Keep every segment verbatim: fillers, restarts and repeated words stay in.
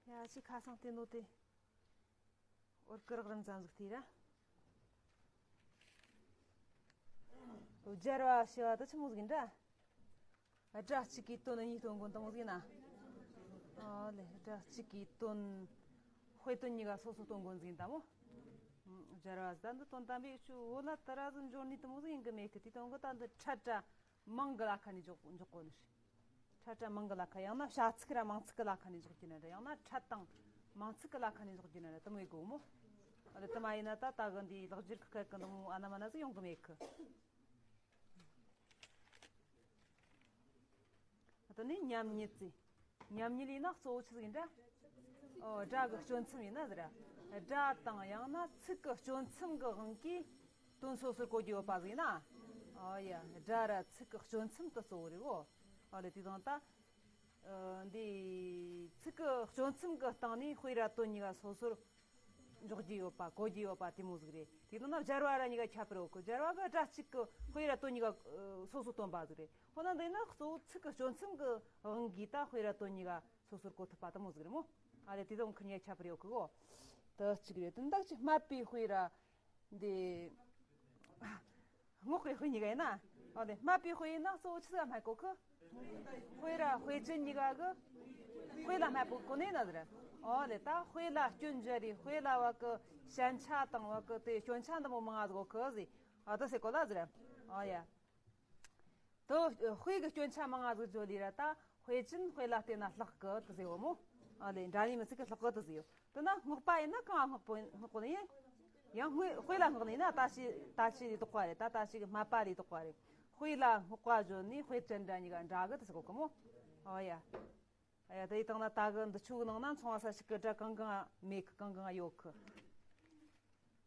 ཡ་ཅི་ཁ་སང་བལྟས་ནོ་དེ། འོར་ཀི་རག་རིམ་ཙམ་ཟིག་དེ་ར། སྦྱར་བ་ཞེས་པ་དེ་ཆི་མོ་ཟིག་ཡིན་འདྲ། སྒྲ་གཅིག་གིས་དོན་གཉིས་སྟོན་གོ་ནོ་དེ་མོ་ཟིག་ཡིན་ན། ཨོ་ལེ། སྒྲ་གཅིག་གིས་དོན། དཔེ་དོན་གཉིས་ཀ་སོ་སོ་སྟོན་གོ་ནོ་ཟིག་ཡིན་ད་མོ། སྦྱར་བ་ཟིག་ད་འདི་དོན་དམ་པའི་ཆུ་བོ་ལ་དེ་ར་ཟིག་འབྱོར་ནི་དེ་མོ་ཟིག་ཡིན་གི་མེད་གི། དེ་དོན་གི་ད་འདི་ཕྲད་ར་མང་གི་ལ་ཁ་ནས་འཇོག་འཇོག་གོ་ནི་རེད། ཕྲད་ར་མང་གི་ལ་ཁ། ཡང་ན་བྱ་ཚིག་ར་མང་ཚིག་གི་ལ་ཁ་ནས་འཇོག་རྒྱུ་ན་འདྲ། ཡང་ན་ཕྲད་དང་མང་ཚིག་གི་ལ་ཁ་ནས་འཇོག་རྒྱུ་ན་འདྲ། དེ་མོ་ཡེ་གོ་མོ། ཨ་ལེ། དེ་མ་ཡིན་ན་ད་ད་གི་འདི་ལེགས་སྦྱར་གི་སྐད་གི་འདི་མོ་ཨ་ན་མ་ན་ཟིག་ཡོང་གི་མེད་གི། ད་ནི་མཉམ་ཉིད་ཟེར། མཉམ་ཉིད་ཡིན་ན་གཙོ་བོ་ཆི་ཟིག་ཡིན་འདྲ། ཨོ། སྒྲ་གི་སྤྱོད་མཚམས་ཡིན་ན་ཟེར། སྒྲ་དང་ཡང་ན་ཚིག་གི་སྤྱོད་མཚམས་གི་དབང་གིས་དོན་སོ་སོར་གོ་རྒྱུ་ཡོད་པ་ཟིག་ཡིན་ན། ཨོ་ཡ། སྒྲ་ར་ཚིག་གི་སྤྱོད་མཚམས་དེ་གཙོ་བོ་རེད་གོ། ཨོ་ལེ། དེ་དང་ད། ཨ། འདི་ཚིག་གི་སྤྱོད་མཚམས་ཀྱི་སྟེང་ནས་དཔེ་ར་དོན་གཉིས་ཀ་སོ་སོར་འཇོག་རྒྱུ་ཡོད་པ། གོ་རྒྱུ་ཡོད་པ་དེ་མོ་ཟིག་རེད། དེ་དང་ན་སྦྱར་བ་ར་གཉིས་ཀ་ཁྱད་པར་ཡོད་གི། སྦྱར་བ་གི་སྒྲ་གཅིག་གིས་དཔེ་ར་དོན་གཉིས་ཀ་ཨ་སོ་སོ་སྟོན་པ་ཟིག་རེད། འོ་ན་འདི་ནི་གཙོ་བོ་ཚིག་གི་སྤྱོད་མཚམས་ཀྱི་དབང་གིས་ད་དཔེ་ར་དོན་གཉིས་ཀ་སོ་སོར་གོ་ཐུབ་པ་དེ་མོ་ཟིག་རེད་མོ། ཨ་ལེ། དེ་དང་ཁི་གཉིས་ཀ་ཁྱད་པར་ཡོད་གི་གོ། དེ་གཅིག་རེད། དེ་འདག་ཅིག་སྨད་པའི་དཔེ་ར། འདི། ཨ། སྔོག་པའི་དཔེ་གཉིས་ཀ་ཡིན་ན། ཨོ་ལེ། སྨད་པའི་དཔེ་ཡིན་ན་གཙོ་བོ་ཆི་ཟིག་ལ་སྨད་གོ་གི། དཔེ་ར་དཔེ་ཅན་གཉིས་ཀ་གི་དཔེ་ལ་སྨད་པོ་གོ་ནི་ཡིན་ན་ཟེར། ཨོ་ལེ། ད་དཔེ་ལ་སྐྱོན་སྦྱར་རེ། དཔེ་ལ་བ་གི་ཞན་ཆ་དང་བ་གི་དེ་སྐྱོན་ཆ་འདི་མོ་མང་ང་ཟིག་གོ་གི་ཟེར། ཨ། དེ་ཟེར་གོ་ལ་ཟེར། ཨོ་ཡ། དེ་དཔེ་གི་སྐྱོན་ཆ་མང་ང་ཟིག་བརྗོད་ལི་ར་ད། དཔེ་ཅན་དཔེ་ལ་བལྟས་ན་ལྷག་གི་དེ་ཟེར་བོ་མོ། ཨ་ལེ། འདྲ་ནི་མི་ཚིག་གི་ལྷག་གི་དེ་ཟེར་ཡོད། དེ་ན་སྔོག་པ་ཡིན་ན་གང་ང་སྔོག་པོ་སྔོག་པོ་ནི་ཡིན། ཡང་དཔེ་དཔེ་ལ་སྔོག་ནི་ཡིན་ན་ད་ཅི་ད་ཅི་ལས་ལྡོག་པ་རེད། ད་ད་ཅི་གི་སྨད་པ་ལས་ལྡོག་པ་རེད། དཔེ་ལ་སྔོག་པ་བརྗོད་ནི་དཔེ་ཅན་འདྲ་གཉིས་ཀ་འདྲ་གི་དེ་ཟེར་གོ་གི་མོ། ཨོ་ཡ། ཨ་ཡ། དེ་ཡི་སྟེང་ན་ད་གི་འདི་ཆོ་གི་ནང་ན་མཚུངས་པ་གསལ་བྱེད་ཀྱི་སྒྲ་གང་གང་མེད་གི། གང་གང་ཡོད་གི།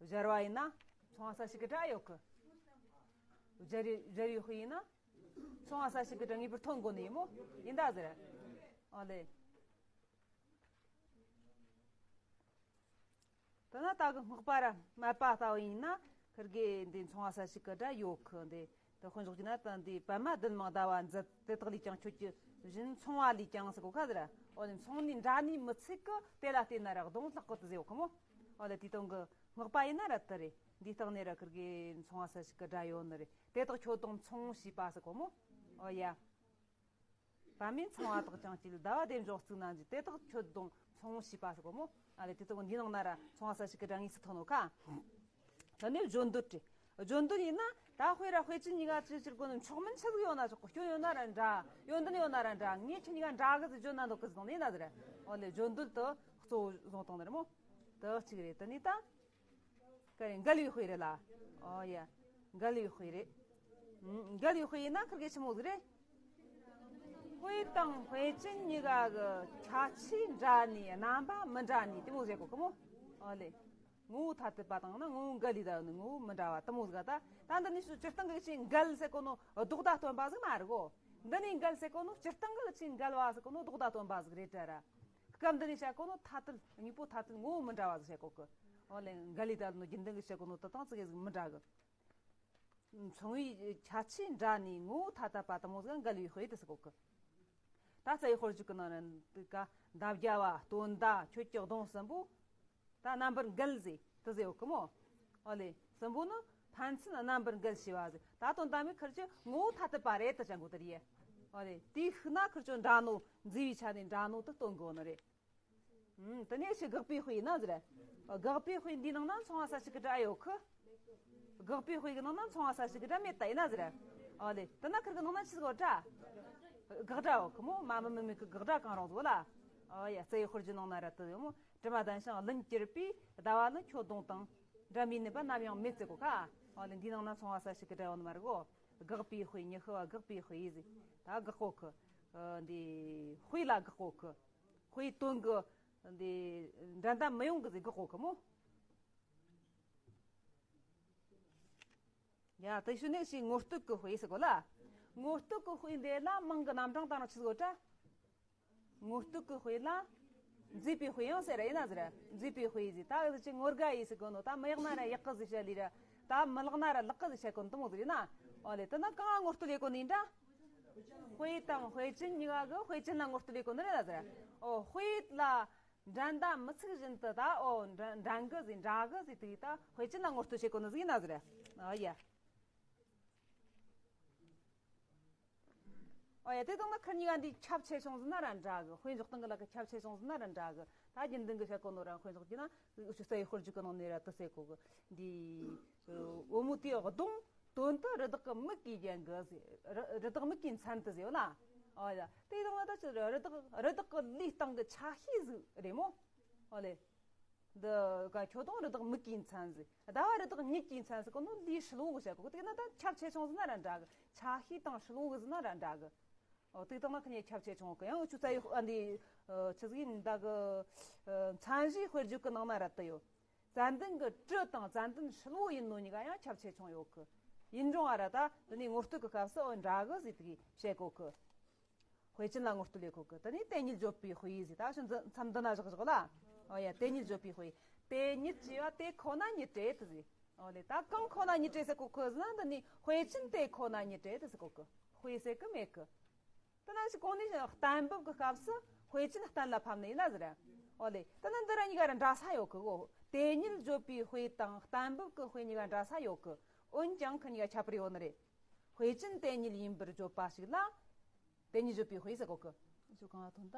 སྦྱར་བ་ཡིན་ན་མཚུངས་པ་གསལ་བྱེད་ཀྱི་སྒྲ་ཡོད་གི། སྦྱར་ཡི་སྦྱར་ཡི་དཔེ་ཡིན་ན་མཚུངས་པ་གསལ་བྱེད་ཀྱི་སྒྲ་ངེས་པར་ཐོན་དགོས་ནི་ཡིན་མོ། ཡིན་ད་ཟེར། ཨོ་ལེ། དེ་ན་ད་གི་སྔགས་པ་ར་སྨད་པ་ལྟ་བུ་ཡིན་ན་ཁིར་གེ་འདི་མཚུངས་པ་གསལ་བྱེད་ཀྱི་སྒྲ་ཡོད་གི། འདི་དེ་དཔེ་འཇོག་རྒྱུ་ན་ད་འདི་པདྨ་བདུད་མང་ཟླ་བ་མཛད། དེ་དག་ལས་ཀྱང་ཁྱོད་ཀྱི་བཞིན། མཚུངས་པ་ལས་ཀྱང་ཟེར་གོ་ཁ་ཟེར། ཨོ་ལེ། མཚུངས་ནི་འདྲ་ནི་མི་ཚིག་གི་དེ་ལ་བལྟས་ན་ར་གདོང་ལྷག་གི་དེ་ཟེར་ཡོད་གི་མོ། ཨོ་ལེ། དེ་དང་གི་སྔགས་པ་ཡིན་ན་ར་དེ་རེད། འདིའི་སྟེང་ནས་ར་ཁིར་གི་མཚུངས་པ་གསལ་བྱེད་ཀྱི་སྒྲ་ཡོད་ནི་རེད། དེ་དག་ཁྱོད་དང་མཚུངས་ཞེས་པ་ཟེར་གོ་མོ། ཨོ་ཡ། པདྨས་འཚང་བ་དག་ཀྱང་སྐྱེད། ཟླ་བ་བདེ་འབྱུང་གཙུག་ན་མཛེས། དེ་དག་ཁྱོད་དང་མཚུངས་ཞེས་པ་ཟེར་གོ་མོ། ཨ་ལེ། དེ་དག་འདིའི་ནང་ན་ར་མཚུངས་པ་གསལ་བྱེད་ཀྱི་སྒྲ་དངོས་སུ་ཐོན་ནོ་ཁ། ད་ནི་བརྗོད་འདོད་རེད། བརྗོད་འདོད་ཡིན་ན་ད་དཔེ་ར་དཔེ་ཅན་གཉིས་ཀ་ཅི་ཕྱིར་གོ་ནི། མཆོག་དམན་ཆི་ཟིག་ཡོད་ན་ཆོག་གི། སྐྱོན་ཡོད་ན་ར་འདྲ། ཡོན་ཏན་ཡོད་ན་ར་འདྲ། ངས་ཁྱེད་གཉིས་ཀ་འདྲ་གི་ཟིག་བརྗོད་ན་འདོད་གི་ཟིག་དང་ནི་ན་ཟེར། ཨོ་ལེ། བརྗོད་འདོད་དུ་གཙོ་བོ་བཟུང་བཏང་ནི་རེད་མོ། དེ་གཅིག་རེད། དེ་ནི་ད། ག་རེ། འགལ་བའི་དཔེ་རེད་ལ། ཨོ་ཡ། འགལ་བའི་དཔེ་རེད། ཨུམ། འགལ་བའི་དཔེ་ཡིན་ན་ཁིར་གེ་ཆི་མོ་ཟིག་རེད། དཔེ་དང་དཔེ་ཅན་གཉིས་ཀ་གི་ཁྱད་ཆོས་འདྲ་ནི། རྣམ་པ་མི་འདྲ་ནི་དེ་མོ་ཟེར་གོ་གི་མོ། ཨོ་ལེ། ངོ་བོ་ཐ་དད་པ་དང་ན་ངོ་བོ་འགལ་ལས་ད་ནི་ངོ་བོ་མི་འདྲ་བ་དེ་མོ་ཟིག་ག་ད། ད་འདི་ནི་སྤྱིར་བཏང་གི་ཆི་འགལ་ཟེར་གོ་ནོ་ལྡོག་ཟླ་སྟོན་པ་ཟིག་མ་རེད་གོ། འདི་ནི་འགལ་ཟེར་གོ་ནོ་སྤྱིར་བཏང་གི་ཆི་འགལ་བ་ཟེར་གོ་ནོ་ལྡོག་ཟླ་སྟོན་པ་ཟིག་རེད་དྲ་ར། སྐབས་འདི་ནས་བཤད་གོ་ནོ་ཐ་དད། དངོས་པོ་ཐ་དད་ངོ་བོ་མི་འདྲ་བ་ཟིག་བཤད་གོ་གི། འོ་ལེ། འགལ་ལས་ད་ནོ་རྒྱུན་ལྡན་གྱི་བཤད་གོ་ནོ་དེ་དང་ཙི་གེ་ཟིག་མི་འདྲ་གི། མཚུངས་པའི་ཁྱད་ཆོས་འདྲ་ནི་ངོ་བོ་ཐ་དད་པ་དེ་མོ་ཟིག་འགལ་བའི་དཔེ་དེ་ཟེར་གོ་གི། ད་རྩ་བའི་དཔེར་བརྗོད་ཀྱི་ནང་ན་འདི་ཀ་འདབ་བརྒྱ་པ། སྟོན་ཟླ། ཁྱོད་ཀྱི་གདོང་གསུམ་པོ། ད་རྣམ་པར་འགལ་ཟེར་དེ་ཟེར་ཡོད་གི་མོ། ཨོ་ལེ། གསུམ་པོ་ནི་ཕན་ཚུན་རྣམ་པར་འགལ་ཞེས་པ་ཟེར། ད་དོན་དམ་པའི་ཁིར་ཆོ་ངོ་བོ་ཐ་དད་པ་རེད་དེ་བྱ་དགོས་དེ་རེད། ཨོ་ལེ། དེའི་ཤུགས་ན་ཁིར་ཆོ་འདྲ་ནོ། མཛེས་པའི་ཆ་ནས་འདྲ་ནོ་དེ་སྟོན་དགོས་ནི་རེད། ཨུམ། དེ་ནས་ཕྱི་དགག་པའི་དཔེ་ཡིན་ན་ཟེར། དགག་པའི་དཔེ་འདིའི་ནང་ན་མཚུངས་པ་གསལ་བྱེད་ཀྱི་སྒྲ་ཡོད་གི། དགག་པའི་དཔེ་གི་ནང་ན་མཚུངས་པ་གསལ་བྱེད་ཀྱི་སྒྲ་མེད་ད་ཡིན་ན་ཟེར། ཨོ་ལེ། དེ་ན་ཁིར་གི་ནང་ན་ཆི་ཟིག་ཡོད་དྲ། དགག་སྒྲ་ཡོད་གི་མོ། མ་མི་མི་མེད་གི་དགག་སྒྲ་གང་རུང་ཟིག་ལ། ཨོ་ཡ། རྩ་བའི་དཔེར་བརྗོད་ནང་ན་ར་དེ་ཡོད་མོ། དྲི་མ་ལྡན་ཞིང་ལན་གྱུར་པའི་ཟླ་བ་ནི་ཁྱོད་གདོང་དང་། འདྲ་མིན་ནུས་པ་ནམ་ཡང་མེད་ཟེར་གོ་ཁ། ཨོ་ལེ། འདིའི་ནང་ན་མཚུངས་པ་གསལ་བྱེད་ཀྱི་སྒྲ་ཡོད་ནི་མ་རེད་གོ། དགག་པའི་དཔེ། ཉི་ཤུ་བ་དགག་པའི་དཔེ་ཟེར། ད་དགག་གོ་གི། ཨ། འདི་དཔེ་ལ་དགག་གོ་གི། དཔེ་དོན་གི་འདི་འགྲན་ཟླ་མི་ཡོང་གི་ཟེར་དགག་གོ་གི་མོ། ཡ། དེ་ཤུ་ནས་ཤི་ངོ་བསྟོད་ཀྱི་དཔེ་ཟེར་གོ་ལ། ངོ་བསྟོད་ཀྱི་དཔེ་འདི་ལ་མིང་གི་རྣམ་གྲངས་དང་ཆི་ཟིག་ཡོད་དྲ། ངོ་བསྟོད་ཀྱི་དཔེ་ལ། མཛེས་པའི་དཔེ་ཡང་ཟེར་ཡིན་ན་ཟེར། མཛེས་པའི་དཔེ་ཟེར། ད་འུ་ཅི་ངོ་དགའ་ཡིས་ཟེར་གོ་ནོ། ད་མི་ཡག་ན་ར་ཡག་གི་ཟེར་བཤད་ལི་ར། ད་མི་ལེགས་ན་ར་ལེགས་གི་ཟེར་བཤད་གོ་ནི་དེ་མོ་ཟིག་རེད་ན། ཨོ་ལེ། དེ་ན་གང་ངོ་བསྟོད་ལས་གོ་ནི་ཡིན་དྲ། དཔེ་དང་དཔེ་ཅན་གཉིས་ཀ་གི་དཔེ་ཅན་ལ་ངོ་བསྟོད་ལས་གོ་ནི་རེད་ན་ཟེར། ཨོ། དཔེ་ལ། འགྲན་ཟླ་མི་ཚུགས་བཞིན་དུ་ད་ཨོ་འགྲན་འགྲན་གི་ཟིག་འདྲ་གི་ཟིག་དེ་ད་དཔེ་ཅན་ལ་ངོ་སྤྲོད་བྱེད་གོ་ནི་ཟིག་ཡིན་ན་ཟེར། ཨོ་ཡ། ཨོ་ཡ། དེ་དང་ན་ཁིར་གཉིས་ཀ་འདི་ཁྱབ་ཆེ་ཆུང་ཟིན་ན་ར་འདྲ་གི། དཔེ་འཇོག་སྟངས་གི་ལ་ཁ་ཁྱབ་ཆེ་ཆུང་ཟིན་ན་ར་འདྲ་གི། ད་རྒྱུན་ལྡན་གི་བཤད་གོ་ནོ་ར་དཔེ་འཇོག་རྒྱུ་ན་ཨུ་ཆུ་རྩ་བའི་དཔེར་བརྗོད་གི་ནང་ནས་ར་དུ་ཟེར་གོ་གི། འདི་བུ་མོ་དེའི་གདོང་དོན་དུ་རི་དྭགས་ཀྱི་མིག་གིས་བརྒྱན་གི་ཟེར། རི་རི་དྭགས་མིག་གིས་མཚན་དུ་ཟེར་བ་ལ། ཨོ་ཡ། དེ་དང་ན་ད་ཆི་རི་དྭགས་རི་དྭགས་ཀྱི་ལུས་སྟེང་གི་ཆ་ཤས་ཟིག་རེད་མོ། ཨོ་ལེ། འདི་ག་ཁྱོད་དང་རི་དྭགས་མིག་གིས་མཚན་ཟིག། ཟླ་བ་རི་དྭགས་མིག་གིས་མཚན་ཟིག་གོ་ནོ་ལུས་ཧྲིལ་བོ་གི་བཤད་གོ་གི། དེ་ན་ད་ཁྱབ་ཆེ་ཆུང་ཟིན་ན་ར་འདྲ་གི། ཆ་ཤས་དང་ཧྲིལ་བོ་གི་ཟིན་ན་ར་འདྲ་གི། ཨོ་དེ་དང་ན་ཁ་ཉེ་ཁྱབ་ཆེ་ཆུང་གི། ཡང་ཆུ་རྩ་ཡི་ཨ་འདི་ཆི་ཟིག་ཡིན་ད་གི། མཚན་གཞིའི་དཔེར་བརྗོད་གི་ནང་ན་ར་དུ་ཡོད། ཙན་དན་གི་དྲི་དང་ཙན་དན་ཧྲིལ་བོ་ཡིན་ནོ་གཉིས་ཀ་ཡང་ཁྱབ་ཆེ་ཆུང་ཡོད་གི། ཡིན་རུང་ཨ་ར་ད་དེ་ནས་ངོ་སྤྲོད་གི་སྐབས་སུ་ཨོ་འདྲ་གི་ཟིག་དེ་གི་བཤད་གོ་གི། དཔེ་ཅན་ལ་ངོ་སྤྲོད་ལས་གོ་གི། དེ་ནས་དེ་ཉིད་བརྗོད་པའི་དཔེ་ཟེར། ད་ཤི་མཚམས་འདི་ན་བཞག་བཞག་ལ། ཨོ་ཡ། དེ་ཉིད་བརྗོད་པའི་དཔེ། དེ་ཉིད་ཅེས་པ་དེ་ཁོ་ན་ཉིད་དེ་དུ་ཟེར། ཨོ་ལེ། ད་གང་ཁོ་ན་ཉིད་དེ་ཟེར་གོ་གི་ཟེར་ན། འདི་ནི་དཔེ་ཅན་དེ་ཁོ་ན་ཉིད་དེ་དུ་ཟེར་གོ་གི། དཔེ་ཟེར་གི་མེད་གི། དེ་ན་ཞིག་གོང་ནས་གཏན་འབེབས་ཀྱི་སྐབས་སུ་དཔེ་ཅན་གཏན་ལ་ཕབ་ནི་ཡིན་ན་ཟེར། ཨོ་ལེ། དེ་ན་འདི་ར་གཉིས་ཀ་ར་འདྲ་ས་ཡོད་གི་གོ། དེ་ཉིད་བརྗོད་པའི་དཔེ་དང་གཏན་འབེབས་ཀྱི་དཔེ་གཉིས་ཀ་འདྲ་ས་ཡོད་གི། འོན་ཀྱང་ཁི་གཉིས་ཀ་ཁྱད་པར་ཡོད་ནི་རེད། དཔེ་ཅན་དེ་ཉིད་ཡིན་པར་བརྗོད་པ་ཞིག་ལ། དེ་ཉིད་བརྗོད་པའི་དཔེ་ཟེར་གོ་གི། ཞུ་གང་ལ་ཐོན་ད།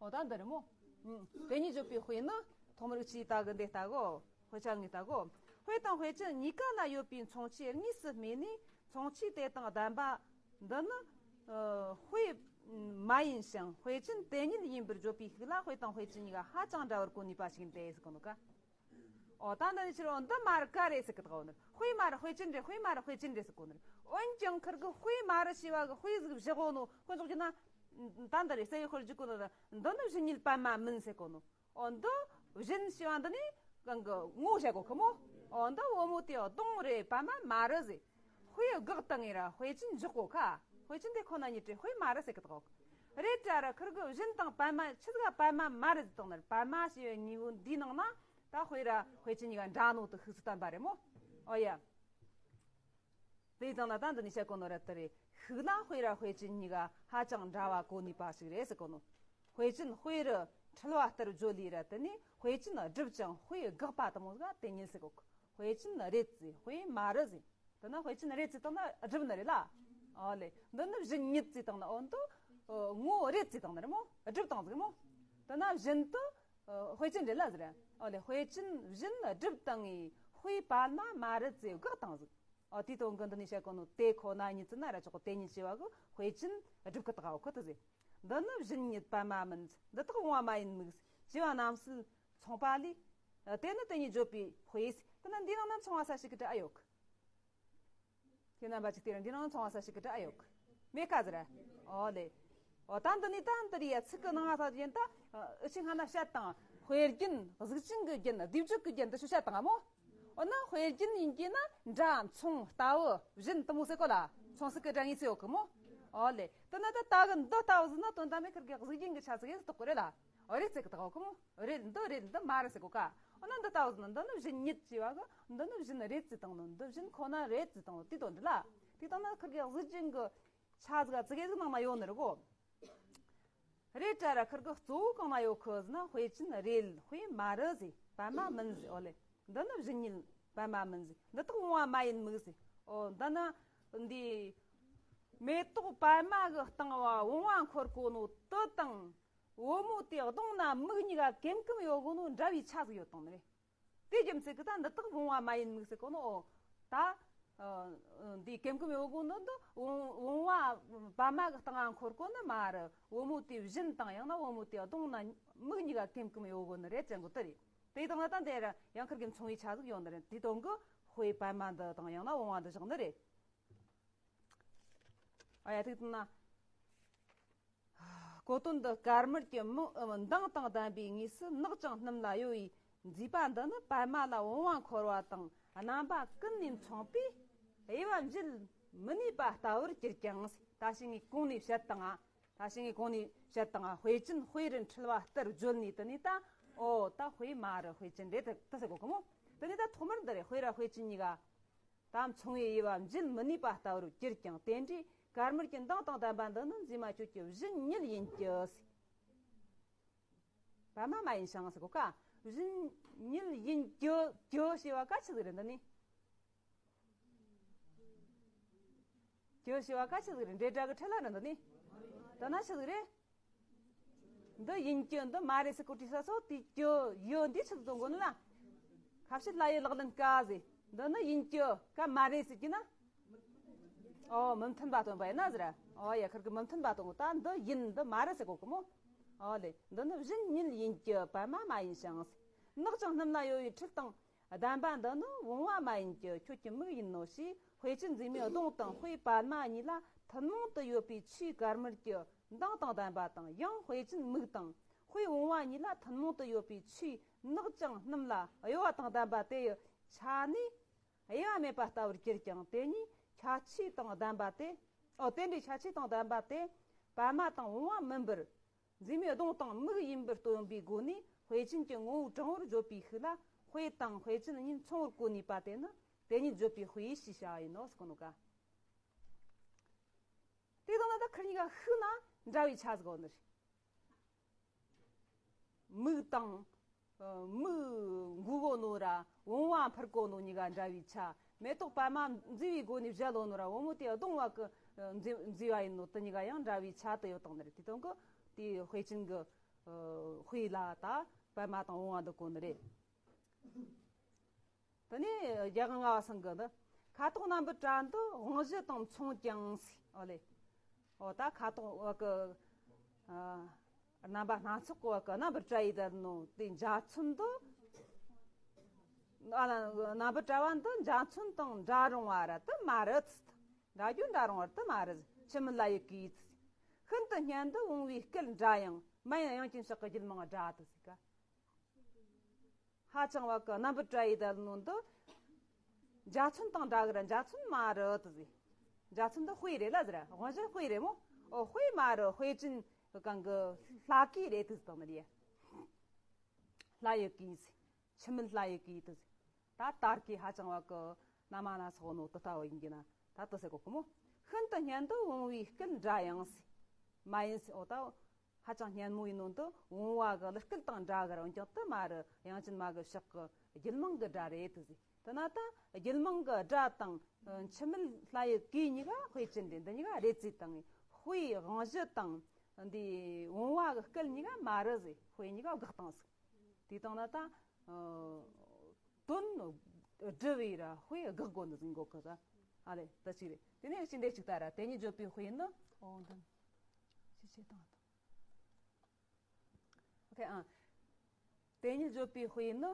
ཨོ་ད་འདི་རེད་མོ། ཨུ། དེ་ཉིད་བརྗོད་པའི་དཔེ་ནི་ཐོག་མར་ཅི་ལྟ་གི་འདི་ལྟ་གོ། དཔེ་ཆ་ངས་ལྟ་གོ། དཔེ་དང་དཔེ་ཅན་གཉིས་ཀ་ན་ཡོད་པའི་མཚུངས་ཆོས་དངོས་སུ་སྨྲས་ནས་མཚུངས་ཆོས་དེ་དང་ལྡན་པ་འདི་ནི། ཨ། དཔེ་མ་ཡིན་ཞིང་དཔེ་ཅན་དེ་ཉིད་ཡིན་པར་བརྗོད་པའི་ཤུགས་ལ་དཔེ་དང་དཔེ་ཅན་གཉིས་ཀ་ཧ་ཅང་འདྲ་བར་གོ་ནུས་པ་ཞིག་འདི་ཟེར་གོ་ནོ་ག། ཨོ་ད་འདི་ནི་ཕྱིར་འོ་འདི་མ་རེད་ག་རེད་ཟེར་གི་དགའ་བོ་ནི། དཔེ་མ་རེད་དཔེ་ཅན་རེད། དཔེ་མ་རེད་དཔེ་ཅན་རེད་ཟེར་གོ་ནི་རེད། འོན་ཀྱང་ཁིར་གི་དཔེ་མ་རེད་ཞེས་པ་གི་དཔེ་ཟིག་བཞག་གོ་ནོ། དཔེ་འཇོག་རྒྱུ་ན། ད་འདི་རེད། རྩ་བའི་དཔེར་བརྗོད་གོ་ནོ། འདི་ནི་བཞིན་ཉིད་པདྨ་མིན་ཟེར་གོ་ནོ། ཨོ་འདི་བཞིན་ཞེས་པ་འདི་ནི་གང་གི་ངོ་བཤད་གོ་གི་མོ། ཨོ་འདི་བུ་མོ་དེའི་གདོང་རེད། པདྨ་མ་རེད་ཟེར། དཔེ་དགག་བཏང་ངེ་ར་དཔེ་ཅན་འཇོག་གོ་ཁ། དཔེ་ཅན་དེ་ཁོ་ན་ཉིད་རེད། དཔེ་མ་རེད་ཟེར་གི་དགའ་བོ་གི། རེད་དྲ་ར་ཁིར་གི་བཞིན་དང་པདྨ་ཆི་ཟིག་ག་པདྨ་མ་རེད་ཟེར་བཏང་ནི་རེད། པདྨ་ཞེས་པའི་དངོས་པོ་འདིའི་ནང་ན། ད་དཔེ་ར་དཔེ་ཅན་གཉིས་ཀ་འདྲ་ནོ་དུ་ཤུགས་སུ་བསྟན་པ་རེད་མོ། ཨོ་ཡ། དེའི་སྟེང་ན་ད་འདི་ནས་བཤད་གོ་ནོ་ར་དེ་རེད། ཤུགས་ལ་དཔེ་ར་དཔེ་ཅན་གཉིས་ཀ་ཧ་ཅང་འདྲ་བ་གོ་ནུས་པ་ཞིག་རེད་ཟེར་གོ་ནོ། དཔེ་ཅན་དཔེ་རུ་འཁྲུལ་བ་ལྟར་བརྗོད་ལས་ར་དེ་ནས་དཔེ་ཅན་སྒྲུབ་ཅིང་དཔེ་དགག་པ་དང་མོ་ཟིག་དེ་ཉིད་ཟེར་གོ་གི། དཔེ་ཅན་རེད་ཟེར། དཔེ་མ་རེད་ཟེར། དེ་ན་དཔེ་ཅན་རེད་ཟེར་བཏང་ན་སྒྲུབ་ནི་རེད་ལ། ཨོ་ལེ། འདི་ནི་བཞིན་ཉིད་ཟེར་བཏང་ན་ཨོ་འདི། ཨ། ངོ་རེད་ཟེར་བཏང་ནི་རེད་མོ། སྒྲུབ་བཏང་ཟིག་མོ། དེ་ན་བཞིན་དུ། ཨ། དཔེ་ཅན་རེད་ལ་ཟེར། ཨོ་ལེ། དཔེ་ཅན་བཞིན་སྒྲུབ་བཏང་ངེ་དཔེ་པདྨ་མ་རེད་ཟེར་དགག་བཏང་ཟིག། ཨོ་དེའི་དོན་གི་འདི་ནས་བཤད་གོ་ནོ་དེ་ཁོ་ན་ཉིད་ཟེར་ན་ར་ཆོག་གི། དེ་ཉིད་ཞེས་པ་གི་དཔེ་ཅན་སྒྲུབ་གི་དགའ་བོ་ཁོ་དེ་ཟེར། འདི་ནི་བཞིན་ཉིད་པདྨ་མིན། འདི་དག་བུང་བ་མ་ཡིན་མིག་ཅེས་པ་རྣམས་སུ་མཚུངས་པ་ལས། དེ་ནི་དེ་ཉིད་བརྗོད་པའི་དཔེ་ཟེར། དེ་ན་འདིའི་ནང་ན་མཚུངས་པ་ས་ཞིག་གི་འདྲ་ཨེ་ཡོད་གི། ཁྱེད་རྣམ་པ་ཅིག་དེ་རིང་འདི་ནང་མཚུངས་པ་ས་ཞིག་གི་འདྲ་ཨེ་ཡོད་གི། མེད་ཁ་ཟེར། ཨོ་ལེ། ཨོ་ད་འདི་ནི་ད་འདི་རེད་ཡ། ཚིག་གི་ནང་ང་ས་ཡིན་ད། ཨུ་ཆི་སྔ་ན་བཤད་དང་། དཔེ་རྒྱན། གཟུགས་ཅན་གྱི་རྒྱན། སྡེབ་སྦྱོར་གྱི་རྒྱན་འདི་ཚོ་བཤད་དང་ཨ་མོ། འོ་ན་དཔེ་རྒྱན་ཡིན་གྱི་ན་འདྲ་མཚུངས་ལྟ་བུ་བཞིན་དུ་མོ་ཟེར་གོ་ལ། མཚུངས་གསལ་གྱི་སྒྲ་ངེས་ཚིག་ཡོད་གི་མོ། ཨོ་ལེ། དེ་ན་ད་ད་གི་འདི་ལྟ་བུ་ཟེར་ན་དོན་དམ་མེད་ཁིར་གི་གཟུགས་རྒྱན་གྱི་ཆ་ཟིག་ཡིན་ཟེར་གཏོགས་གི་རེད་ལ། ཨོ་རེད་ཟེར་གི་ད་གོ་གི་མོ། རེད། འདི་རེད། འདི་མ་རེད་ཟེར་གོ་ཀ། འོ་ན་འདི་ལྟ་བུ་ཟེར་ན་འདི་ནི་བཞིན་ཉིད་ཅེས་པ་གི་འདི་ནི་བཞིན་རེད་ཟེར་བཏང་ནོ། འདི་བཞིན་ཁོ་ན་རེད་ཟེར་བཏང་ནོ་དེ་དོན་འདི་ལ། དེ་ལྟ་ན་ཁིར་གི་གཟུགས་རྒྱན་གྱི་ཆ་ཟིག་ཙི་གེ་ཟིག་ནང་ན་ཡོད་ནི་རེད་གོ། རེད་དྲ་ར་ཁིར་གི་གཙོ་བོ་གང་ན་ཡོད་གི་ཟེར་ན་དཔེ་ཅན་རེད། དཔེ་མ་རེད་ཟེར། པདྨ་མིན་ཟེར། ཨོ་ལེ། འདི་ནི་བཞིན་ཉིད་པདྨ་མིན་ཟེར། འདི་དག་བུང་བ་མ་ཡིན་མིག་ཟེར། ཨོ་འདི་ན་འདི་མེ་ཏོག་པདྨ་གི་སྟེང་བ་བུང་བ་འཁོར་གོ་ནོ་དེ་དང་བུ་མོ་དེའི་གདོང་ན་མིག་གཉིས་ཀ་ཀེམ་ཀེམ་ཡོད་གོ་ནོ་འདྲ་བའི་ཆ་ཟིག་ཡོད་དང་ནི་རེད། དེ་རྒྱུ་མཚན་གྱིས་ད་འདི་དག་བུང་བ་མ་ཡིན་མིག་ཟེར་གོ་ནོ། ད་འདི་ཀེམ་ཀེམ་ཡོད་གོ་ནོ་འདི་བུང་བ་པདྨ་གི་སྟེང་ང་འཁོར་གོ་ནི་མ་རེད། བུ་མོ་དེ་བཞིན་དང་ཡང་ན་བུ་མོ་དེའི་གདོང་ན་མིག་གཉིས་ཀ་ཀེམ་ཀེམ་ཡོད་གོ་ནི་རེད་ཅན་གོ་དེ་རེད། དེ་དང་ན་ད་འདི་ར་ཡང་ཁིར་གི་མཚུངས་པའི་ཆ་ཟིག་ཡོད་ནི་རེད། དེ་དོན་གི་དཔེ་པདྨ་འདི་དང་ཡང་ན་བུང་བ་འདི་བཞག་ནི་རེད། ཨ་ཡ་དེ་དང་ན། གོ་དོན་འདི་དཀར་དམར་གྱི་མིང་མདངས་དང་ལྡན་པའི་དངོས་སུ་ནགས་ཀྱང་སྣུམ་ལ་གཡོ་བའི་མཛེས་པ་འདི་ནི་པདྨ་ལ་བུང་བ་འཁོར་བ་དང་རྣམ་པ་ཀུན་ནས་མཚུངས་པས་དབྱེ་བ་འབྱེད་མི་ནུས་པ་ལྟ་བུར་གྱུར་ཀྱང་། ད་ཞིག་ངས་གོང་ནས་བཤད་དང་ང་། ད་ཞིག་ངས་གོང་ནས་བཤད་དང་ང་། དཔེ་ཅན་དཔེ་རུ་འཁྲུལ་བ་ལྟར་བརྗོད་ནས་དེ་ནས་ད། ཨོ་ད་དཔེ་མ་རེད། དཔེ་ཅན་རེད་དེ་ཟེར་གོ་གི་མོ། དེ་ནས་ད་ཐོག་མར་འདི་རེད། དཔེ་ར་དཔེ་ཅན་གཉིས་ཀ་ད་མཚུངས་པའི་དབྱེ་བ་འབྱེད་མི་ནུས་པ་ལྟ་བུར་གྱུར་ཀྱང་། དེ་འདྲའི་དཀར་དམར་གྱི་མདངས་དང་ལྡན་པ་འདི་ནི་མཛེས་མ་ཁྱོད་ཀྱི་བཞིན་ཉིད་ཡིན་གྱི། པདྨ་མ་ཡིན་ཞིང་ཟེར་གོ་ཀ་བཞིན་ཉིད་ཡིན་གྱི་གྱི་ཞེས་པ་ག་ཆི་ཟིག་རེད་འདི་ནི། གྱི་ཞེས་པ་ག་ཆི་ཟིག་རེད། འབྲེལ་སྒྲ་གི་ཕྲད་ལ་རེད་འདི་ནི། འདི་ན་ཆི་ཟིག་རེད། འདི་ཡིན་གྱི་འདི་མ་རེད་ཟེར་གོ་དུས་ས་སོ་དེ་གྱི་ཡོད་འདི་ཆི་ཟིག་གཏོང་དགོས་ནི་ལ། ཁ་བཤད་ལ་ཡི་ལག་ལེན་དཀའ་ཟེར། འདི་ནི་ཡིན་གྱི་ཀ་མ་རེད་ཟེར་གྱི་ན། ཨོ་མི་མཐུན་པ་སྟོན་པ་ཡིན་ན་ཟེར། ཨོ་ཡ་ཁིར་གི་མི་མཐུན་པ་སྟོན་གོ་ད་འདི་ཡིན་འདི་མ་རེད་ཟེར་གོ་གི་མོ། ཨོ་ལེ་འདི་ནི་བཞིན་ཉིད་ཡིན་གྱི་པདྨ་མ་ཡིན་ཞིང་། ནག་ཅིང་སྣུམ་ལ་གཡོ་བའི་འཁྲུལ་དང་ལྡན་པ་འདི་ནི་བུང་བ་མ་ཡིན་གྱི་ཁྱོད་ཀྱི་མིག་ཡིན་ནོ་ཞེས་དཔེ་ཅན་མཛེས་མའི་གདོང་དང་དཔེ་པདྨ་གཉིས་ལ་ཐུན་མོང་དུ་ཡོད་པའི་ཆོས་དཀར་དམར་གྱི་མདངས་དང་ལྡན་པ་དང་ཡང་དཔེ་ཅན་མིག་དང་དཔེ་བུང་བ་གཉིས་ལ་ཐུན་མོང་དུ་ཡོད་པའི་ཆོས་ནག་ཅིང་སྣུམ་ལ་གཡོ་བ་དང་ལྡན་པ་དེ་ཡི་ཆ་ནས་དབྱེ་བ་མེད་པ་ལྟ་བུར་གྱུར་ཀྱང་དེ་གཉིས་ཁྱད་ཆོས་དང་ལྡན་པ་སྟེ། ཨོ་དེ་འདྲའི་ཁྱད་ཆོས་དང་ལྡན་པ་དེ་པདྨ་དང་བུང་བ་མིན་པར་མཛེས་མའི་གདོང་དང་མིག་ཡིན་པར་སྟོན་པའི་སྒོ་ནས་དཔེ་ཅན་གྱི་ངོ་བོ་དྲང་བོར་བརྗོད་པའི་ཤུགས་ལ་དཔེ་དང་དཔེ་ཅན་གཉིས་མཚུངས་པར་གོ་ནུས་པ་དེ་ནི་དེ་ཉིད་བརྗོད་པའི་དཔེ་ཞེས་བྱ་བ་ཡིན་ནོ་ཟེར་གོ་ནོ་ཀ་དེ་དང་ན་ད་ཁིར་གཉིས་ཀ་ཤུགས་ན་འདྲ་བའི་ཆ་ཟིག་གོ་ནི་རེད། མིག་དང་། ཨ། མིག་འགུལ་གོ་ནོ་ར་བུང་བ་འཕུར་གོ་ནོ་གཉིས་ཀ་འདྲ་བའི་ཆ། མེ་ཏོག་པདྨ་མཛེས་པའི་སྒོ་ནས་བཞད་ལོ་ནོ་ར་བུ་མོ་དེ་གདོང་བ་གི་མཛེས་མཛེས་པ་ཡིན་ནོ་དེ་གཉིས་ཀ་ཡང་འདྲ་བའི་ཆ་དུ་ཡོད་དང་ནི་རེད། དེ་དོན་གི་དེའི་དཔེ་ཅན་གི་ཨ། དཔེ་ལ་ད་པདྨ་དང་བུང་བ་འདུག་གོ་ནི་རེད། དེ་ནས་རྒྱལ་དབང་ལྔ་པ་ཚང་གི་འདི། ཁ་དོག་རྣམ་པར་བཀྲ་འདི་དབང་གཞུ་དང་མཚུངས་ཀྱང་ཟེར། ཨོ་ལེ། ཨོ་ད་ཁ་དོག་བ་གི། ཨ། རྣམ་པ་སྣ་ཚོགས་ཀྱི་བ་གི་རྣམ་པར་བཀྲ་ཡི་ད་ནོ་དེ་འཇའ་ཚོན་འདི། ཨ་ལ་རྣམ་པར་བཀྲ་བ་འདི་འཇའ་ཚོན་དང་འདྲ་རུང་བ་ར་དུ་མ་རེད། འདྲ་རྒྱུ་འདྲ་རུང་བ་ར་དུ་མ་རེད། འཆི་མེད་ལྷ་ཡི་གོས། ཤིན་ཏུ་སྙན་དུ་འོང་བའི་སྐད་འདྲ་ཡང་མ་ཡིན་དབྱངས་ཅན་ཕྱག་གི་རྒྱུད་མང་སྒྲ་དུ་ཟིག་ག་ཧ་ཅང་བ་གི་རྣམ་པར་བཀྲ་ཡི་ད་ནོ་འདི། འཇའ་ཚོན་དང་འདྲ་གི་ར་འཇའ་ཚོན་མ་རེད་དུ་ཟེར། འཇའ་ཚོན་འདི་དཔེ་རེད་ལ་ཟེར། དབང་གཞུ་དཔེ་རེད་མོ། ཨོ་དཔེ་མ་རེད། དཔེ་ཅན་གང་གི་ལྷ་གོས་རེད་དུ་ཟེར་དང་ནི་རེད། ལྷ་ཡི་གོས་ཟེར། འཆི་མེད་ལྷ་ཡི་གོས་དུ་ཟེར། ད་དར་གོས་ཧ་ཅང་བ་གི་རྣམ་སྣ་ཚོགས་ནོ་དུ་ལྟ་བུ་ཡིན་གྱི་ན་ད་དུ་ཟེར་གོ་གི་མོ། ཤིན་ཏུ་སྙན་དུ་འོང་བའི་སྐད་འདྲ་ཡང་ཟེར། མ་ཡིན་ཟེར། ཨོ་ད། ཧ་ཅང་སྙན་མོ་ཡིན་ནོ་འདི་བུང་བ་གི་གླུ་སྐད་དང་འདྲ་གི་རང་ཀྱང་དུ་མ་རེད། དབྱངས་ཅན་མ་གི་ཕྱག་གི་རྒྱུད་མང་གི་སྒྲ་རེད་དུ་ཟེར། དེ་ན་ད་རྒྱུད་མང་གི་སྒྲ་དང་། ཨ། འཆི་མེད་ལྷ་ཡི་གོས་གཉིས་ཀ་དཔེ་ཅན་རེད། འདི་གཉིས་ཀ་རེད་ཟེར་དང་དཔེ་དབང་གཞུ་དང་འདི་བུང་བ་གི་སྐད་གཉིས་ཀ་མ་རེད་ཟེར། དཔེ་གཉིས་ཀ་དགག་དང་ཟེར། དེ་དང་ན་ད། ཨ། དོན་སྒྲུབ་པའི་ར་དཔེ་དགག་དགོས་འདུག་ཟེར་གོ་གི་ད། ཨ་ལེ་ད་ཅིག་རེད། དེ་ནས་ཅི་འདྲ་ཅིག་ད་ར་དེ་ཉིད་བརྗོད་པའི་དཔེ་ནི། ཨོ་འདི་ཅི་བྱེད་དང་དང་། ཨོ་ཁེ་ཨ། དེ་ཉིད་བརྗོད་པའི་དཔེ་ནི།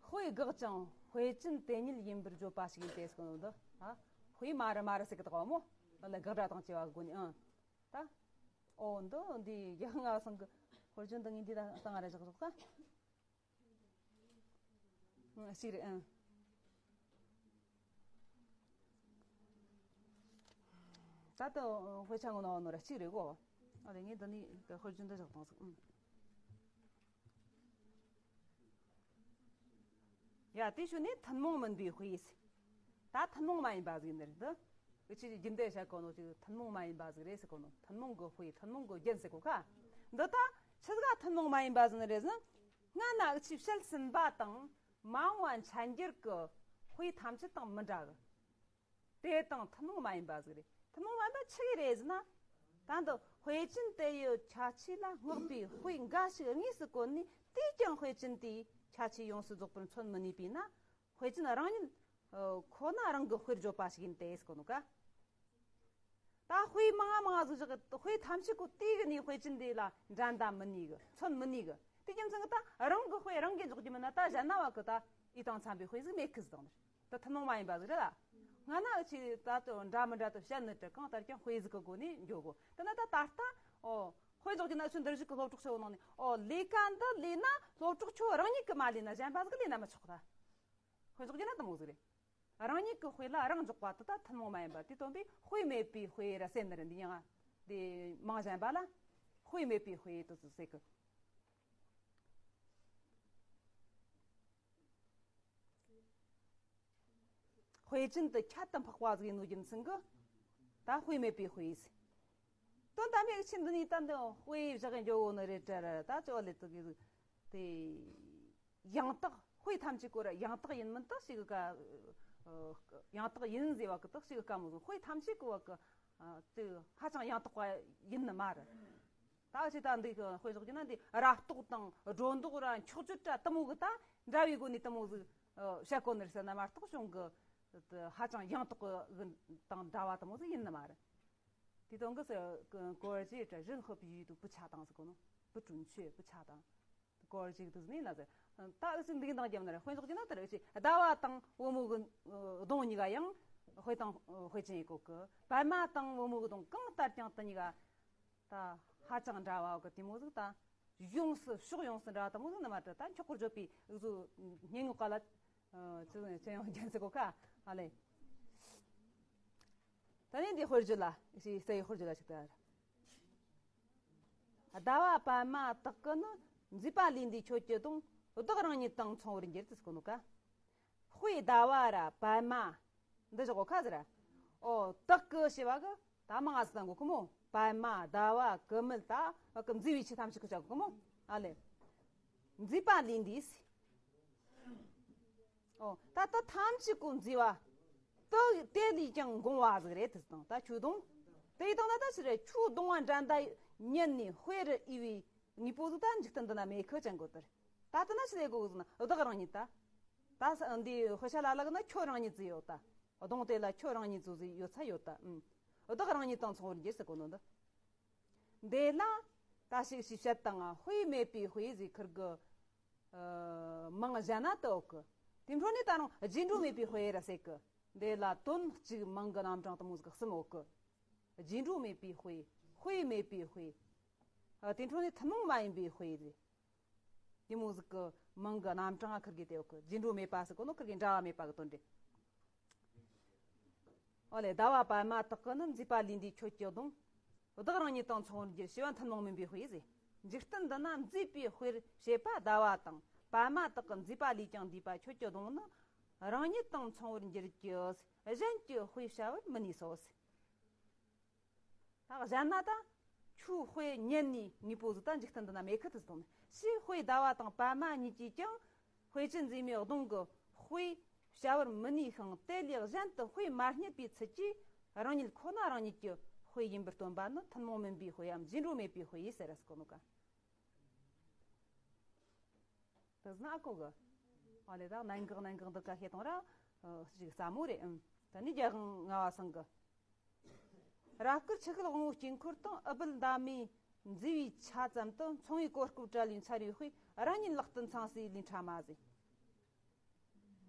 དཔེ་དགག་ཅིང་དཔེ་ཅན་དེ་ཉིད་ཡིན་པར་བརྗོད་པ་ཞིག་ཡིན་ཏེ་ཟེར་གོ་ནོ་འདི། ཨ། དཔེ་མ་རེད་མ་རེད་ཟེར་གི་དག་བ་མོ། ཨ་ལ་དགག་སྒྲ་དང་བཅས་པ་གི་སྒོ་ནས་ཨང་། ད། ཨོ་འདི་འདི་རྒྱལ་ལྔ་པ་ཚང་གི་དཔེར་བརྗོད་འདི་ངས་འདི་དང་སྟེང་རེ་བཞག་བཞག་ད། ཨང་གཅིག་རེད་ཨང་། ད་ལྟ་དཔེ་ཆ་ངོ་ན་བ་ནོ་ར་གཅིག་རེད་གོ། ཨ་རེ་ངས་འདི་ནི་དཔེར་བརྗོད་འདི་བཞག་བཏང་ཟིག་ཨང་། ཡ་དེ་ཞུ་ནས་ཐུན་མོང་མིན་པའི་དཔེ་ཟེར། ད་ཐུན་མོང་མ་ཡིན་པ་ཟིག་ནི་རེད་འདི། འུ་ཆོས་རྒྱུན་ལྡན་བཤད་གོ་ནོ་ཅིག་ཐུན་མོང་མ་ཡིན་པ་ཟིག་རེད་ཟེར་གོ་ནོ། ཐུན་མོང་གི་དཔེ་ཐུན་མོང་གི་རྒྱན་ཟེར་གོ་ཁ། འདི་ད་ཆི་ཟིག་ག་ཐུན་མོང་མ་ཡིན་པ་ཟིག་ནི་རེད་ཟེར་ན། སྔ་ན་འུ་ཆོས་བཤད་ཟིན་པ་དང་མ་འོངས་པ་འཆད་འགྱུར་གི་དཔེ་ཐམས་ཅད་དང་མི་འདྲ་གི། དེ་དང་ཐུན་མོང་མ་ཡིན་པ་ཟིག་རེད། ཐུན་མོང་མ་ཡིན་པ་ཆི་གི་རེད་ཟེར་ན། ད་འདི་དཔེ་ཅན་དེ་ཡི་ཁྱད་ཆོས་ལ་བསྔགས་པའི་དཔེ་འགའ་ཞིག་དངོས་སུ་བཀོད་ནས་དེས་ཀྱང་དཔེ་ཅན་དེའི་ཁྱད་ཆོས་ཡོངས་སུ་རྫོགས་པར་མཚོན་མི་ནུས་པས་ན། དཔེ་ཅན་རང་ཉིད་ཁོ་ན་རང་གི་དཔེར་བརྗོད་པ་ཞིག་ཡིན་ཏེ་ཟེར་གོ་ནོ་ཀ། ད་དཔེ་མང་ང་མང་ང་ཟིག་བཞག་གི། དཔེ་ཐམས་ཅད་ཀོ་དེ་གི་ནི་དཔེ་ཅན་དེ་ལ་འགྲན་ཟླ་མི་ནུས་གི། མཚོན་མི་ནུས་གི། དེ་རྒྱུ་མཚན་གི་ད་རང་གི་དཔེ་རང་གིས་འཇོག་རྒྱུ་མིན་ན། ད་གཞན་ན་བ་གི་ད་ཨི་དང་འཚམ་པའི་དཔེ་ཟིག་མེད་གི་ཟེར་དང་ནི། ད་ཐུན་མོང་མ་ཡིན་པ་ཟིག་རེད་ལ། སྔ་ན་འུ་ཆོས་ད་དུ་འདྲ་མི་འདྲ་དུ་བཤད་ནི་དྲི། གང་ལྟར་ཀྱང་དཔེ་ཟིག་གི་སྒོ་ནས་འཇོག་གོ། དེ་ན་ད་ད་ལྟ་ཨོ་དཔེ་འཇོག་རྒྱུ་ན་ཚུལ་འདིར་བཞུགས་གི་སློབ་གྲོགས་ཆེ་བོ་ནང་ནས་ཨོ་ལས་ཀ་འདི་ལས་ན་སློབ་གྲོགས་ཁྱོད་རང་ཉིད་གི་མ་ལས་ན་གཞན་པ་ཟིག་ལས་ན་མི་ཆོག་ད། དཔེ་འཇོག་རྒྱུ་ན་དེ་མོ་ཟིག་རེད། རང་ཉིད་ཀྱི་དཔེ་ལ་རང་འཇོག་པ་དེ་ད་ཐུན་མོང་མ་ཡིན་པ་དེ་སྟོན་པས་དཔེ་མེད་པའི་དཔེ་ར་ཟེར་ནི་རེད། འདི་ཡང་དེ་མང་གཞན་པ་ལ་དཔེ་མེད་པའི་དཔེ་དེ་ཚོ་ཟེར་གི། དཔེ་ཅན་དུ་ཁྱད་དུ་འཕགས་པ་ཟིག་ཡིན་ནོ་རྒྱུ་མཚན་གི་ད་དཔེ་མེད་པའི་དཔེ་ཟེར། དོན་དམ་པའི་ཆེད་འདི་ནས་ད་འདི་དཔེ་བཞག་གི་འཇོག་གོ་ནི་རེད་དྲ་ར། ད་ཅོ་ལེ་དུ་གི་དེ་ཡང་དག་དཔེ་ཐམས་ཅད་ཀོ་ར་ཡང་དག་ཡིན་མིན་དག་ཞིག་གི་ཀ། ཡང་དག་ཡིན་ཟེར་བ་གི་དག་ཞིག་གི་ཀ་མོ་ཟིག་དཔེ་ཐམས་ཅད་ཀོ་བ་གི་དེ་ཧ་ཅང་ཡང་དག་པ་ཡིན་ནི་མ་རེད། ད་ཅི་ད་འདི་གི་དཔེ་བཞག་གི་ན་འདི་རབ་རྟོག་དང་སྒྲོ་འདོགས་ར་འཁྱོག་བརྗོད་ར་དུ་མོ་གི་ད་འདྲ་བའི་སྒོ་ནས་དུ་མོ་ཟིག་བཤད་གོ་ནི་རེད་ཟེར་ན་མ་གཏོགས་གཞུང་གི་ཧ་ཅང་ཡང་དག་གི་དང་འདྲ་བ་དུ་མོ་ཟིག་ཡིན་ནི་མ་རེད། དེ་དོན་གི་སྐོར་གྱི་རིན་ཧུ་པི་ཡུལ་དུ་བུ་ཆ་དང་ཟེར་གོ་ནོ། བུ་གྲུན་ཆོས་བུ་ཆ་དང་སྐོར་གྱི་དུ་ནི་ན་ཟེར། ད་ཨུ་སི་འདི་གི་དང་རྒྱབ་ན་རེ་དཔེ་འཇོག་གྱི་ན་དེ་རེ་ཟླ་བ་དང་བུ་མོ་གི་གདོང་གཉིས་ཀ་ཡང་དཔེ་དང་དཔེ་ཅན་ཡི་གོ་གི། པད་མ་དང་བུ་མོ་གི་གདོང་གང་ལྟར་ཀྱང་དེ་གཉིས་ཀ་ད་ཧ་ཅང་འདྲ་བ་གི་དེ་མོ་ཟིག་ད། ཡོངས་སུ་ཕྱོགས་ཡོངས་སུ་འདྲ་བ་དང་མོ་ཟིག་ནི་མ་གྲུ་ད་འཁྱོག་པོར་བརྗོད་པའི་ཨུ་ཟུ་སྙན་ངག་ག་ལ་ཅི་ཅི་ཡང་རྒྱན་ཟིག་གོ་ཁ་ཨ་ལེ། ད་ནི་འདི་དཔེར་བརྗོད་ལ་ཞེས་སའི་དཔེར་བརྗོད་ལ་ཞིག་ད། ཟླ་བ་པད་མ་དག་གི་ནི་མཛེས་པ་ལས་འདས་ཁྱོད་ཀྱི་གདོང་བདག་རང་ཉིད་དང་མཚུངས་པར་འགྱུར་ཏེ་ཟེར་གོ་ནོ་ཀ། དཔེ་ཟླ་བ་ར་པད་མ། འདི་བཞག་གོ་ཁ་ཟེར། ཨོ་དག་གི་ཞེས་པ་གི་ད་མང་ང་ཟེར་དང་གོ་གི་མོ། པད་མ་ཟླ་བ་གི་མིལ་ད་བ་གི་མཛེས་པའི་ཆོས་ཐམས་ཅད་གི་བྱ་གོ་གི་མོ། ཨ་ལེ། མཛེས་པ་ལས་འདས་ཟེར། ཨོ་ད་ད་ཐམས་ཅད་གོ་མཛེས་པ། དེ་དེ་ལས་ཀྱང་འགོང་བ་ཟིག་རེད་དེ་དང་ད་ཁྱོད་གདོང་། དེ་དང་ན་ད་ཕྱིར་ཁྱོད་གདོང་བ་འགྲན་ཟླ་ཉན་ནས་དཔེ་རུ་འོས་པའི་དངོས་པོ་ཟིག་ད་འཇིག་རྟེན་འདི་ན་མེད་ཁི་ཅན་གོ་དེར། ད་དེ་ན་ཕྱིར་གོ་ཟིག་ན་བདག་རང་ཉིད་ད། ད་ས་འདི་དཔེ་ཆ་ལ་ལ་གི་ན་ཁྱོད་རང་ཉིད་ཟིག་ཡོད་ད། གདོང་དེ་ལ་ཁྱོད་རང་ཉིད་ཟིག་ཡོད་ཚ་ཡོད་ད། ཨུམ། བདག་རང་ཉིད་དང་མཚུངས་པར་འགྱུར་ཟེར་གོ་ནོ་འདི། འདི་ལ་ད་ཞིག་ཞིག་བཤད་དང་དཔེ་མེད་པའི་དཔེ་ཟིག་ཁིར་གི། ཨ། མང་གཞན་ན་དུ་ཡོད་གི། དེ་འཕྲོ་ནས་ད་རུང་རྗེས་འགྲོ་མེད་པའི་དཔེ་ར་ཟེར་གི། འདི་ལ་དོན་གཅིག་མིང་གི་རྣམ་གྲངས་དུ་མོ་ཟིག་གསུམ་ཡོད་གི། རྗེས་འགྲོ་མེད་པའི་དཔེ། དཔེ་མེད་པའི་དཔེ། ཨ། དེ་འཕྲོ་ནས་ཐུན་མོང་མ་ཡིན་པའི་དཔེ་རེད། དེ་མོ་ཟིག་གི་མིང་གི་རྣམ་གྲངས་ཁིར་གི་དེ་ཡོད་གི། རྗེས་འགྲོ་མེད་པ་ཟེར་གོ་ནོ་ཁིར་གི་འདྲ་བ་མེད་པ་གི་དོན་རེད། ཨོ་ལེ། ཟླ་བ་པད་མ་དག་གི་ནི་མཛེས་པ་ལས་འདས་ཁྱོད་ཀྱི་གདོང་། བདག་རང་ཉིད་དང་མཚུངས་པར་འགྱུར་ཞེས་པ་ཐུན་མོང་མིན་པའི་དཔེ་ཟེར། འཇིག་རྟེན་འདི་ན་མཛེས་པའི་དཔེར་བྱེད་པ་ཟླ་བ་དང་པད་མ་དག་གི་མཛེས་པ་ལས་ཀྱང་འདས་པ་ཁྱོད་ཀྱི་གདོང་ནི་རང་ཉིད་དང་མཚུངས་པར་འགྱུར་གྱི། གཞན་གྱི་དཔེ་བྱ་བར་མི་ནུས་སོ་ཟེར། ད་གཞན་ན་ད་ཁྱོད་དཔེ་ཉན་ནས་དངོས་པོ་ཟིག་ད་འཇིག་རྟེན་འདི་ན་མེད་ཁི་ཐུག་སོང་ནས་ཞེས་དཔེ་ཟླ་བ་དང་པད་མ་གཉིས་ཀྱིས་ཀྱང་དཔེ་ཅན་མཛེས་མའི་གདོང་གི་དཔེ་བྱ་བར་མི་ནུས་ཤིང་དེ་ལས་གཞན་དུ་དཔེ་མ་རྙེད་པའི་ཚུལ་གྱིས་རང་ཉིད་ཁོ་ན་རང་ཉིད་ཀྱི་དཔེ་ཡིན་པར་སྟོན་པ་ནི་ཐུན་མོང་མིན་པའི་དཔེ་ཡང་རྗེས་འགྲོ་མེད་པའི་དཔེ་ཡིས་ཟེར་ར་ཟེར་གོ་ནོ་ཀ། དེ་ཟིན་ཨ་ཀོ་གི། ཨ་ལེ་ད་གནད་འགག་གནད་འགག་འདི་ཀ་ཤེས་དང་ར། ཞིག་ཟབ་མོ་རེད་ཨང་། ད་ནི་རྒྱལ་དབང་ལྔ་པ་སང་གི། རབ་དཀར་ཆུ་ཤེལ་དབང་པོའི་དཀྱིལ་འཁོར་དང་ཨུཏྤལ་འདབ་མའི་མཛེས་པའི་ཆ་ཙམ་དུ་མཚུངས་པའི་གོ་སྐབས་བྲལ་བའི་མཚར་བའི་དཔེ་རང་ཉིད་ལག་ཏུ་འཚངས་སའི་ལུས་ཕྲ་མ་ཟེར།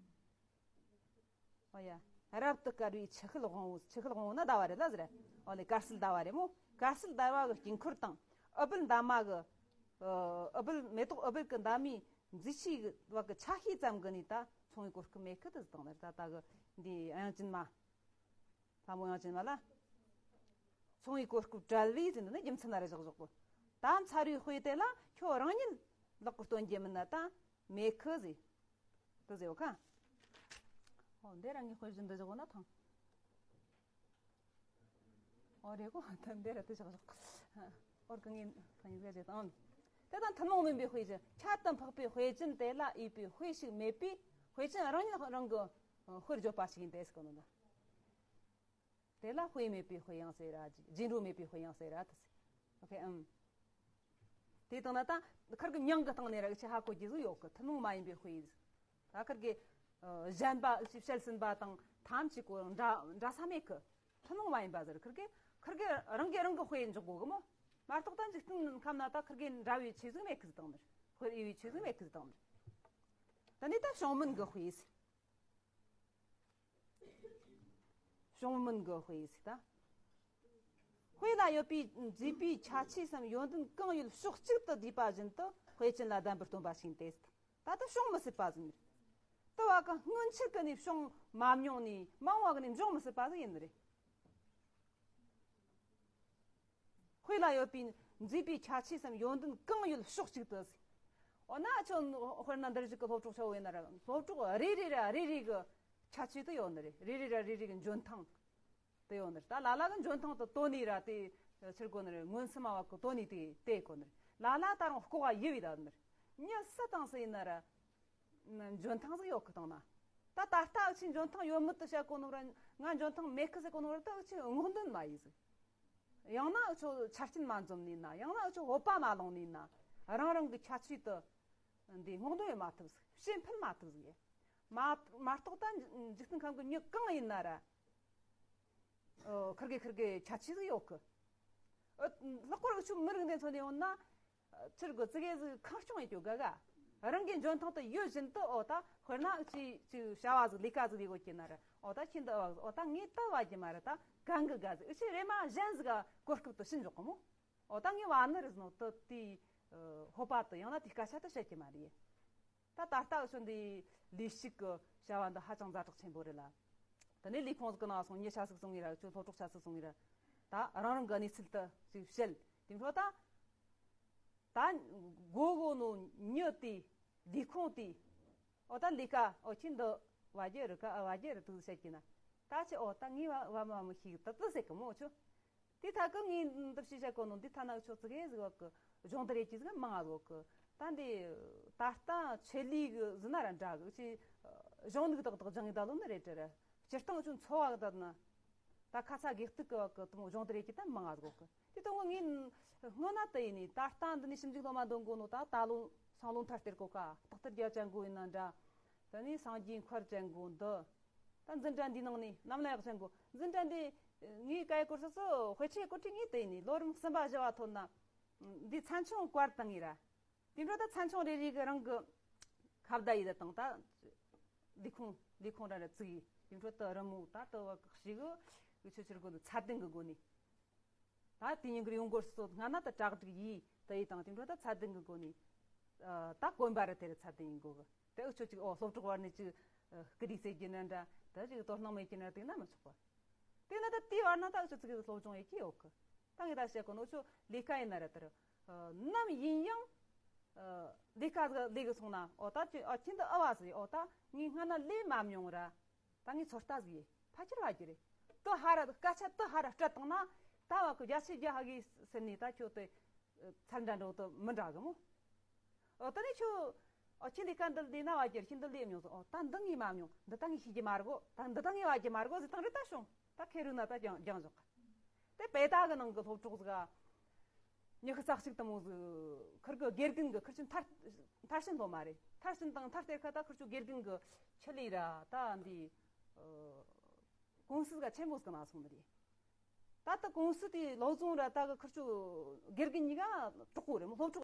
ཨོ་ཡ། རབ་ཏུ་དཀར་བའི་ཆུ་ཤེལ་དབང་པོ། ཆུ་ཤེལ་དབང་པོ་ན་ཟླ་བ་རེད་ལ་ཟེར། ཨོ་ལེ་དཀར་གསལ་ཟླ་བ་རེད་མོ། དཀར་གསལ་ཟླ་བ་གི་དཀྱིལ་འཁོར་དང་ཨུཏྤལ་འདབ་མ་གི། ཨུཏྤལ་མེ་ཏོག་ཨུཏྤལ་གི་འདབ་མའི་མཛེས་ཆའི་བ་གི་ཆ་ཤས་ཙམ་གི་ནི་ད་མཚུངས་པའི་གོ་སྐབས་མེད་ཁི་ད་ཟེར་དང་ནི་ད་ད་གི་འདི་དབྱངས་ཅན་མ། ལྷ་མོ་དབྱངས་ཅན་མ་ལ། མཚུངས་པའི་གོ་སྐབས་བྲལ་བའི་ཟེར་འདི་ནི་རྒྱུ་མཚན་ན་རེ་བཞག་བཞག་གོ། ད་མཚར་བའི་དཔེ་དེ་ལ་ཁྱོད་རང་ཉིད་ལག་གིས་སྟོན་རྒྱུ་མིན་ན་ད་མེད་ཁི་ཟེར། དེ་ཟེར་བ་ཁ། ཨོ་འདི་རང་གི་དཔེ་བཞིན་འདི་བཞག་ན་ཐང་། ཨོ་རེད་གོ། ད་འདི་ར་དེ་བཞག་བཞག་ཨོར་གང་ངའི་ཐང་ཡིན་ཟེར་དང་། དེ་དང་ཐུན་མོང་མིན་པའི་དཔེ་ཟེར་ཁྱད་དུ་འཕགས་པའི་དཔེ་ཅན་དེ་ལ་འོས་པའི་དཔེ་ཞིག་མེད་པས་དཔེ་ཅན་རང་ཉིད་རང་གི་དཔེར་བརྗོད་པ་ཞིག་ཡིན་ཏེ་ཟེར་གོ་ནོ་ད། དེ་ལ་དཔེ་མེད་པའི་དཔེ་ཡང་ཟེར་ར། རྗེས་འགྲོ་མེད་པའི་དཔེ་ཡང་ཟེར་ར་ད་ཟེར། ཨོ་ཁེ་ཨམ། དེ་དང་ན་ད་ཁར་གི་མྱང་གི་སྟེང་ནས་ར་ཆེ་ཧ་གོ་རྒྱུ་ཟིག་ཡོད་གི། ཐུན་མོང་མ་ཡིན་པའི་དཔེ་ཡིན། ད་ཁར་གི་གཞན་པ་ཞིག་བཤད་ཟིན་པ་དང་ཐམས་ཅད་གོ་འདྲ་འདྲ་ས་མེད་གི། ཐུན་མོང་མ་ཡིན་པ་ཟེར་ཁར་གི་ཁར་གི་རང་གི་རང་གི་དཔེ་འཇོག་དགོས་གི་མོ། མ་གཏོགས་ད་འཇིག་རྟེན་ཁམས་ན་ད་ཁར་གི་འདྲ་བའི་ཆོས་ཟིག་མེད་གི་ཟིག་དང་ནི། དཔེར་འོས་པའི་ཆོས་ཟིག་མེད་གི་ཟིག་དང་ནི། ད་ནི་ད་བྱུང་མིན་གི་དཔེ་ཡིན། བྱུང་མིན་གི་དཔེ་ཟེར་ད། དཔེ་ལ་ཡོད་པའི་མཛེས་པའི་ཁྱད་ཆོས་སམ་ཡོན་ཏན་གང་ཡོད་ཕྱོགས་གཅིག་ཏུ་བསྡུས་པ་བཞིན་དུ་དཔེ་ཅན་ལ་ལྡན་པར་སྟོན་པ་ཞིག་སྟེ། ད་ལྟ་བྱུང་མི་སྲིད་པ་ཟིན་རེད། དུ་བ་གི་སྔོན་ཆད་ཀྱི་ནས་བྱུང་མ་མྱོང་ནས་མ་འོངས་པ་གི་ནས་འབྱུང་མི་སྲིད་པ་ཟིག་ཡིན་ནི་རེད། དཔེ་ལ་ཡོད་པའི་མཛེས་པའི་ཁྱད་ཆོས་སམ་ཡོན་ཏན་གང་ཡོད་ཕྱོགས་གཅིག་ཏུ་ཟེར། འོ་ན་ཁྱོད་དཔེར་ན་འདིར་བཞུགས་ཀྱི་སློབ་གྲོགས་ཆ་བོ་ཡིན་ན་ར་སློབ་གྲོགས་རེ་རེ་ར་རེ་རེ་གི་ཁྱད་ཆོས་དུ་ཡོད་ནི་རེད། རེ་རེ་ར་རེ་རེ་གི་འཇོན་ཐང་དུ་ཡོད་ནི་རེད། ད་ལ་ལ་གི་འཇོན་ཐང་དུ་དོ་ནི་ར་དེ་ ཕྱིར་གོ་ནི་རེད། མངོན་སུམ་མ་བ་གི་དོན་ནི་དེ་དེ་གོ་ནི་རེད། ལ་ལ་ད་རུང་ལྐོག་ག་ཡི་བི་ད་ནི་རེད། མྱི་སུ་དང་སུ་ཡིན་ན་ར་འཇོན་ཐང་ཟིག་ཡོད་གི་དང་ན། ད་ད་ལྟ་འུ་ཆོ་འཇོན་ཐང་ཡོད་མེད་དུ་བཤད་གོ་ནོ་ར། ང་འཇོན་ཐང་མེད་གི་ཟེར་གོ་ནོ་ར། ད་འུ་ཆོ་སྔོག་འདོན་མ་ཡིན་ཟིག། ཡང་ན་འུ་ཆོ་ཆ་རྐྱེན་མ་འཛོམས་ནི་ན། ཡང་ན་འུ་ཆོ་བོད་པ་མ་ལོངས་ནི་ན། རང་རང་གི་ཁྱད་ཆོས་དུ་འདི་སྔོག་འདོན་ཡང་མ་ཐུབ་ཟིག། ཕྱིར་འཕུལ་མ་ཐུབ་ཟིག་ཡ། མ་མ་གཏོགས་ད་འཇིག་རྟེན་ཁམས་གི་མྱི་གང་ཡིན་ན་ར། ཨོ། ཁིར་གི་ཁིར་གི་ཁྱད་ཆོས་ཟིག་ཡོད་གི། ཨ། ལྷག་པར་འུ་ཆོ་མི་རིགས་འདི་མཚོན་ནས་ཡོང་ན། ཨ། ཕྱིར་གི་ཙི་གེ་ཟིག་ཁེངས་སྐྱུང་ཡེད་རྒྱུ་དགའ་ག། རང་གི་འཇོན་ཐང་དེ་ཡོད་བཞིན་དུ། ཨོ། ད་དཔེར་ན་འུ་ཆོས་ཅིག་བྱ་བ་ཟིག་ལས་ཀ་ཟིག་ལས་གོ་གི་ན་ར། ཨོ། ད་ཁྱེད་འདི་བ། ཨོ། ད་ངས་ད་བ་རྒྱུ་མ་རེད། ད་གན་གི་དགའ་ཟིག། འུ་ཆོས་རེ་མ་གཞན་ཟིག་ག་གོ་སྐབས་དེ་བྱིན་འཇོག་གི་མོ། ཨོ། ད་ངས་བ་ནི་རེད་ཟེར་ནོ་དེ་དེའི་ཨ་སྤོབས་པ་དེ། ཡང་ན་དེའི་སྐད་ཆ་དེ་བཤད་རྒྱུ་མ་རེད། ད་ད་ལྟ་འུ་ཆོ་འདི་ལས་ཞུགས་ཀྱི་བྱ་བ་འདི་ཧ་ཅང་ཛ་དྲག་ཆེན་པོ་རེད་ལ། དེ་ནས་ལས་ཁུངས་ཟིག་གི་ནང་སོང་། མྱི་ཆ་ཟིག་སོང་ངེ་ར། འུ་ཆོ་སློབ་གྲོགས་ཆ་ཟིག་སོང་ངེ་ར། ད་རང་རང་གི་གནས་ཚུལ་དེ་ཅིག་བཤད། དེ་འཕྲོ་ད་ད་གོ་གོ་ནོ་མྱི་དེ། ལས་ཁུངས་དེ། ཨོ། ད་ལས་ཀ། ཨོ། ཁྱེད་འདི་བ་རྒྱུ་རེད་ག། ཨ། བ་རྒྱུ་རེད་དེ་བཤད་ཀྱི་ན། ད་ཁྱེད། ཨོ། ད་ངས་བ་བ་མ་མི་ཤེས་གི། ད་དེ་ཟེར་གི་མོ་འུ་ཆོ། དེ་ཐད་ཀ་ངས་འདི་ཕྱི་བཤད་གོ་ནོ། འདི་ཐ་ན་འུ་ཆོ་ཙི་གེ་ཟིག་བ་གི་སྦྱོང་བརྡར་ཡེད་རྒྱུ་ཟིག་མང་ང་ཟིག་གི། ད་འདི་ད་ལྟ་ཆེད་ལས་གི་ཟེར་ན་ར་འདྲ་གི། ཅི་གཞུང་ལུགས་དག་དག་སྦྱང་ངེ་ད་ལོ་ནི་རེད་དྲ་ར། སྤྱིར་བཏང་འུ་ཆོ་འཚོ་བ་གི་ད་ན། ད་ཁ་ཚ་དགོས་གཏུག་གི་བ་གི་དེ་མོ་སྦྱོང་བརྡར་ཡེད་རྒྱུ་ད་མང་ང་ཟིག་གི། དེ་དང་པོ་ངས་སྔོན་ན་དེ་ཡིན་ནི། ད་ལྟ་འདི་ནས་ཞིབ་འཇུག་སློབ་མ་འདོན་གོ་ནོ། ད་ད་ལོ་སང་ལོ་མཐར་སྟེར་གོ་ཀ། ཏག་ཏར་རྒྱ་ཅན་གོ་ཡིན་ན་འདྲ། དེ་ནས་སངས་རྒྱས་མཁར་ཅན་གོ་འདི། ད་འཛིན་གྲྭ་འདིའི་ནང་ནས་གནམ་ལ་ཡག་ཅན་གོ། འཛིན་གྲྭ་འདི་ངའི་སྐལ་སྐོར་སོ་སོ་དཔེ་ཆའི་སྐོར་དྲིས་ངས་དེ་ཡིན་ནི། ལོ་རིམ་གསུམ་པ་བཞི་བ་ཐོན་ན་འདི་ཚན་ཆུང་བཀར་བཏང་ངེ་ར། དེ་འཕྲོ་ད་ཚན་ཆུང་རེ་རེ་གི་རང་གི་ཁ་བརྡ་ཡེད་དང་། ད་ལས་ཁུངས་ལས་ཁུངས་ར་ར་བཙུགས་ཡེ། དེ་འཕྲོ་ད་རི་མོ་ད་དེ་བ་གི་ཞིག་གི་ཆོ་ཆོར་གོ་ནི་ཚད་ལྡན་གི་སྒོ་ནས། ད་དེ་ཉིན་གི་ཡོང་སྒོར་སོ་སྔ་ན་ད་གྲ་སྒྲིག་ཡེད་དེ་ཡེད་དང་། དེ་འཕྲོ་ད་ཚད་ལྡན་གི་སྒོ་ནས། ཨ། ད་གོན་པ་ར་དེ་ར་ཚད་ལྡན་ཡིན་དགོ་གི། དེ་འུ་ཆོ་ཅིག། ཨོ། སློབ་གྲོགས་བར་ནས་ཅིག་ཨ་སྐུ་དྲིན་སྩལ་རྒྱུ་ན་འདྲ། ད་ཅིག་དོ་སྣང་མེད་རྒྱུ་ན་དེ་ན་མི་ཆོག་པ། དེ་ན་ད་དེའི་བར་ན་ད་འུ་ཆོ་ཙི་གེ་སློབ་སྦྱོང་ཡེད་རྒྱུ་ཡོད་གི། ད་ངས་ད་བཤད་གོ་ནོ། འུ་ཆོ་ལས་ཀ་ཡིན་ན་ར་དེ་ར། ཨ། ནམ་ཡིན་ཡང་ཨ་ལས་ཀ་ཟིག་ལས་གི་སོང་ན། ཨོ། ད་ཁྱེད། ཨ། ཁྱེད་འདི་ཨ་བ་ཟིག། ཨོ། ད་ངས་སྔ་ན་ལས་མ་མྱོང་ར། ད་ངས་ཚོད་ལྟ་ཟིག་ཡེད། ཕལ་ཆེར་བ་རྒྱུ་རེད། དེ་ཧ་ར་སྐད་ཆ་དེ་ཧ་ར་སྤྲད་བཏང་ན། ད་བ་གི་བརྒྱ་ཆ་བརྒྱ་ཧ་གི་ཟེར་ནས་ད་ཁྱོད་དེ་ཚར་འདྲ་འགྲོ་དེ་མི་འདྲ་གི་མོ། ཨོ། དེ་ནས་ཁྱོད། ཨོ། ཁྱེད་ལས་ཀ་འདི་ལས་ན་བ་རྒྱུ་རེད། ཁྱེད་འདི་ལས་མྱོང་སོང་། ཨོ། ད་འདི་ངས་མ་མྱོང་། འདི་ད་ངས་ཤེས་རྒྱུ་མ་རེད་གོ། ད་འདི་ད་ངས་བ་རྒྱུ་མ་རེད་གོ་ཟེར་བཏང་རེད། ད་བྱུང་། ད་ཁེ་རུ་ན་ད་སྦྱང་སྦྱང་བཞག་གི། དེ་བེ་ད་གི་ནང་གི་སློབ་གྲོགས་ཟིག་ག། ཉི་ཤུ་རྩ་གཅིག་དེ་མོ་ཟིག། ཁིར་གི་དགེ་རྒན་གི། ཁིར་ཆོ་མཐར་མཐར་ཕྱིན་སློབ་མ་རེད། མཐར་ཕྱིན་དང་མཐར་སྟེར་ཁ་ད་ཁིར་ཆོ་དགེ་རྒན་གི་ཆེད་ལས་ར་ད་འདི་ཨ་ཀུང་སི་ག་ཆེན་པོ་ཟིག་ན་སོང་ནི་རེད། ད་ད་ཀུང་སི་དེ་ལོ་ཟུང་ར་ད་གི་ཁིར་ཆོ་དགེ་རྒན་གཉིས་ཀ་གྲོགས་པོ་རེད་མོ། སློབ་གྲོགས།